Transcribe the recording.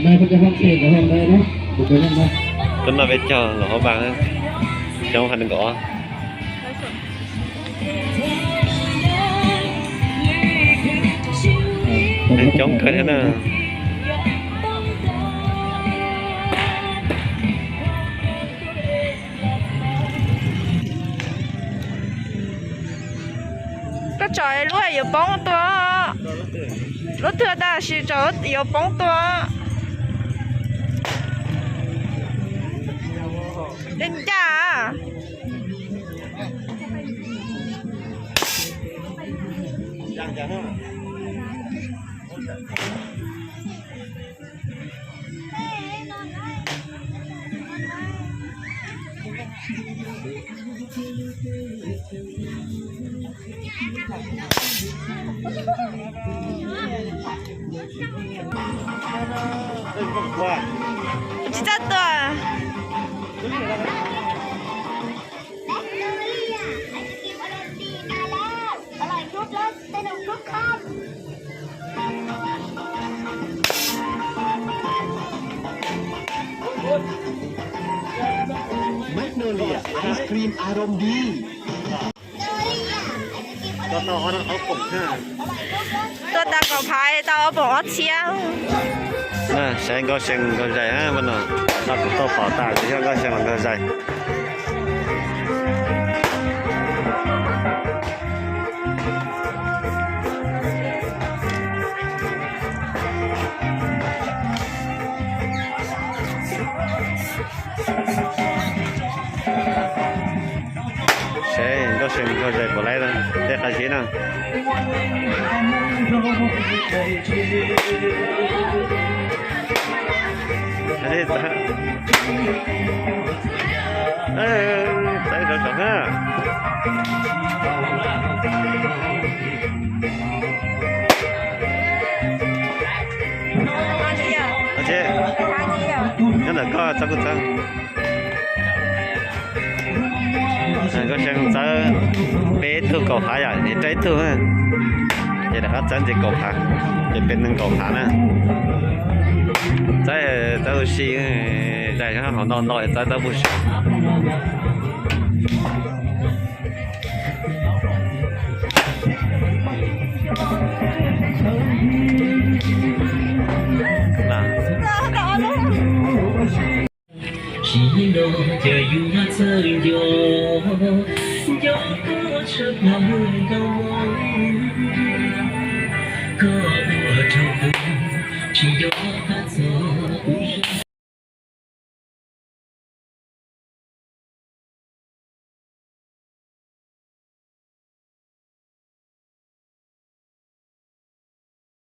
Tus no peb caug los hauv npas, coob hais nees nkaum ob. Neeg coob kawg thiab na. Koj tsom lub yuav poob tua. Lub twg tab sis tsom yuav poob tua. Tej ncaj. Tsis txawj tua. Magnolia ice cream อารมณ์ดี Tua tau kaum phav tau ob poom ob txhiab. Saib Nkauj See Nkauj Zais no, tau pom tas yog Nkauj See los Nkauj Zais. Saib Nkauj See Nkauj Zais puas laib tej qab zib na. Txawv rau saum na. Nyob ntawm koj txhob kuj txawb. Nkauj See txawb peb tug kaum phav yom, ces rau ib tug, ces rov qab txawb ntxiv kaum phav, ces peb nees nkaum phav na. Txawb, txawb ua si, zais hauv ntau ntau txawb txawb puag saud.